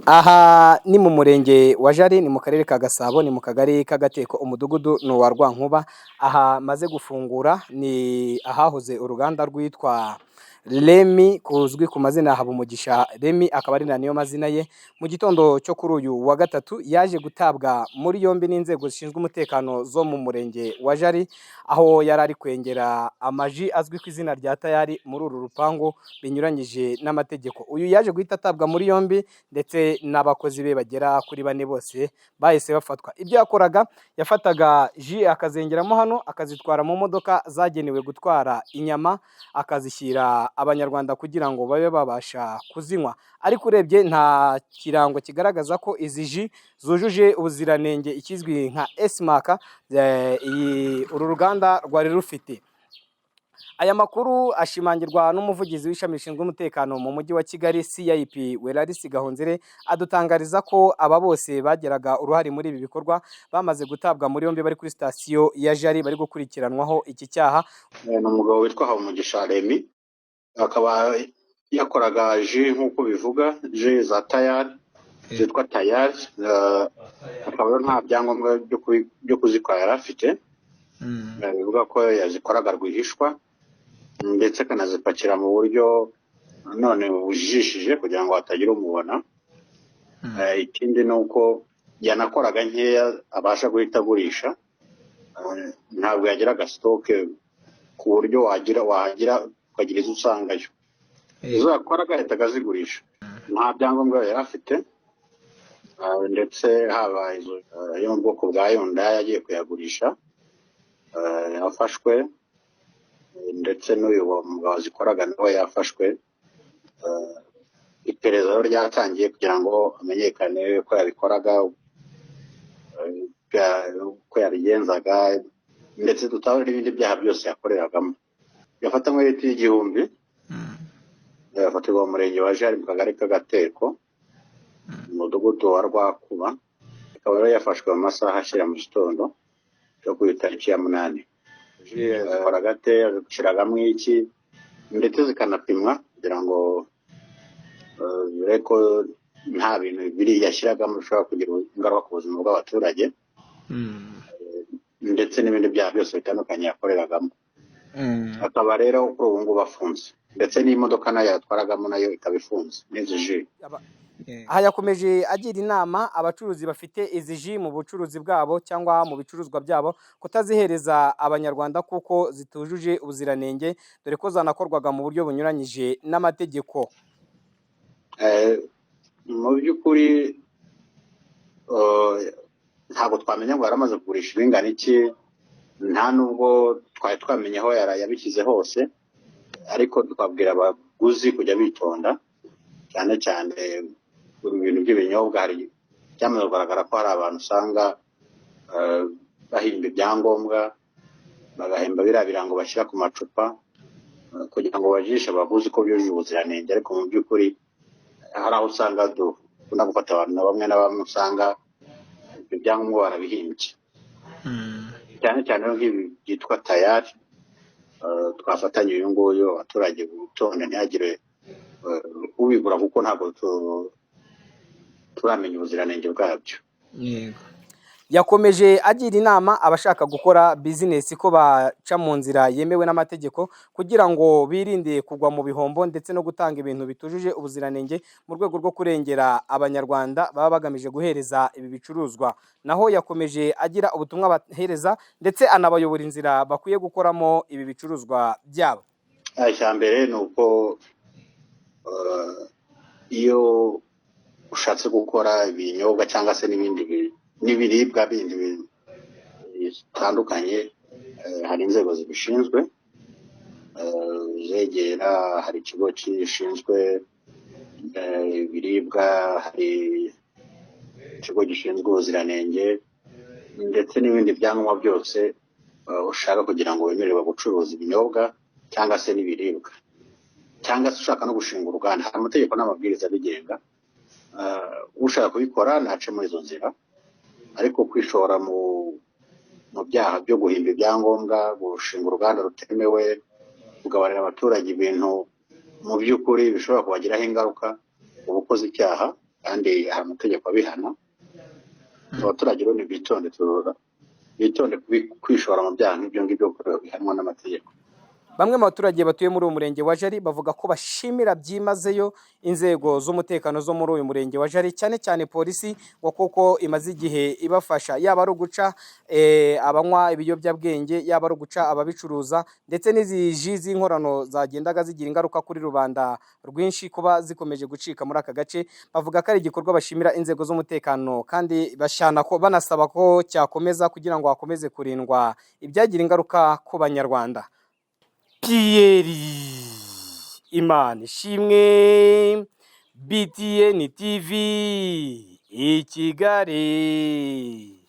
Aha ni mu murenge wa Jari, ni mu karere ka Gasabo, ni mu kagari k'Agateko, umudugudu ni uwa Rwankuba. Aha maze gufungura ni ahahoze uruganda rwitwa Remi, kuzwi ku mazina ya Habumugisha Remi, akaba ari na niyo mazina ye. Mu gitondo cyo kuri uyu wa gatatu yaje gutabwa muri yombi n'inzego zishinzwe umutekano zo mu murenge wa Jari, aho yari ari kwengera amaji azwi ku izina rya Tayari muri uru rupangu binyuranyije n'amategeko. Uyu yaje guhita atabwa muri yombi ndetse n'abakozi be bagera kuri bane bose bahise bafatwa. Ibyo yakoraga, yafataga ji akazengeramo hano, akazitwara mu modoka zagenewe gutwara inyama, akazishyira abanyarwanda kugira ngo babe babasha kuzinywa. Ariko urebye nta kirango kigaragaza ko izi ji zujuje ubuziranenge, ikizwi nka S-Mark, uru ruganda rwari rufite. Aya makuru ashimangirwa n'umuvugizi w'ishami rishinzwe umutekano mu mujyi wa Kigali, CIP Welarisi Gahonzire, adutangariza ko aba bose bagiraga uruhare muri ibi bikorwa bamaze gutabwa muri yombi, bari kuri sitasiyo ya Jari bari gukurikiranwaho iki cyaha. Ni umugabo witwa Habumugisha Remy, akaba yakoraga ji nk'uko bivuga, ji za Tayari zitwa Tayari, akaba rero nta byangombwa byo kuzikora yari afite, bivuga ko yazikoraga rwihishwa ndetse akanazipakira mu buryo none bujijishije kugira ngo hatagira umubona. Ikindi ni uko yanakoraga nkeya abasha guhita agurisha, ntabwo yagiraga sitoke ku buryo wagira ukagira izo usangayo. Izo yakoraga ahita akazigurisha, nta byangombwa yari afite, ndetse haba izo yo mu bwoko bwa Hyundai yagiye kuyagurisha, yafashwe, ndetse n'uyu mugabo wazikoraga nawe yafashwe. Iperereza rero ryatangiye kugira ngo amenyekane ko yabikoraga, uko yabigenzaga, ndetse tutahure n'ibindi byaha byose yakoreragamo. Yafatanywe leta y'igihumbi, yafatirwa mu murenge wa Jari mu kagari k'Agateko, mu mudugudu wa Rwakuba. Akaba rero yafashwe mu masaha ashyira mu gitondo cyo ku itariki ya 8. Zikoraga ate, yazishyiragamo iki, ndetse zikanapimwa kugira ngo dore ko nta bintu biri yashyiragamo bishobora kugira ingaruka ku buzima bw'abaturage, ndetse n'ibindi byaha byose bitandukanye yakoreragamo. Akaba rero kuri ubu ngubu afunze, ndetse n'imodoka nayo yatwaragamo nayo ikaba ifunze n'izi ji. Aha yakomeje agira inama abacuruzi bafite izi ji mu bucuruzi bwabo cyangwa mu bicuruzwa byabo kutazihereza abanyarwanda kuko zitujuje ubuziranenge, dore ko zanakorwaga mu buryo bunyuranyije n'amategeko. Mu by'ukuri ntabwo twamenya ngo yaramaze kugurisha ibingana iki, nta nubwo twari twamenya aho yabishyize hose, ariko twabwira abaguzi kujya bitonda, cyane cyane mu bintu by'ibinyobwa. Hari byamaze kugaragara ko hari abantu usanga bahimba ibyangombwa, bagahemba biriya birango bashyira ku macupa, kugira ngo bajishe abaguzi ko byujuje ubuziranenge, ariko mu by'ukuri hari aho usanga dukunda gufata abantu na bamwe na bamwe usanga ibyo byangombwa barabihimbye, cyane cyane nk'ibi byitwa Tayari. Twafatanye uyu nguyu, abaturage bitonde, ntihagire ubigura kuko ntabwo turamenya ubuziranenge bwabyo. Yakomeje agira inama abashaka gukora bizinesi ko baca mu nzira yemewe n'amategeko kugira ngo birinde kugwa mu bihombo ndetse no gutanga ibintu bitujuje ubuziranenge, mu rwego rwo kurengera abanyarwanda baba bagamije guhereza ibi bicuruzwa. Naho yakomeje agira ubutumwa bahereza ndetse anabayobora inzira bakwiye gukoramo ibi bicuruzwa byabo. Icya mbere ni uko iyo ushatse gukora ibinyobwa cyangwa se n'ibindi n'ibiribwa bindi bitandukanye, hari inzego zibishinzwe zegera, hari ikigo gishinzwe ibiribwa, hari ikigo gishinzwe ubuziranenge ndetse n'ibindi byangombwa byose ushaka kugira ngo wemererwe gucuruza ibinyobwa cyangwa se n'ibiribwa, cyangwa se ushaka no gushinga uruganda, hari amategeko n'amabwiriza abigenga. Ushaka kubikora ntace muri izo nzira, ariko kwishora mu byaha byo guhimba ibyangombwa, gushinga uruganda rutemewe, Kugaburira abaturage ibintu mu by'ukuri bishobora kubagiraho ingaruka, uba ukoze icyaha kandi hari amategeko abihana. Abaturage rero nibitonde, bitonde kwishora mu byaha nk'ibyo ngibyo kuko bihanwa n'amategeko. Bamwe mu baturage batuye muri uyu murenge wa Jari bavuga ko bashimira byimazeyo inzego z'umutekano zo muri uyu murenge wa Jari, cyane cyane polisi, ngo kuko imaze igihe ibafasha, yaba ari uguca abanywa ibiyobyabwenge, yaba ari uguca ababicuruza, ndetse n'izi ji z'inkorano zagendaga zigira ingaruka kuri rubanda rwinshi kuba zikomeje gucika muri aka gace. Bavuga ko ari igikorwa bashimira inzego z'umutekano kandi bashyana ko banasaba ko cyakomeza kugira ngo hakomeze kurindwa ibyagira ingaruka ku Banyarwanda. Pierre Imana ishimwe, BTN TV i Kigali.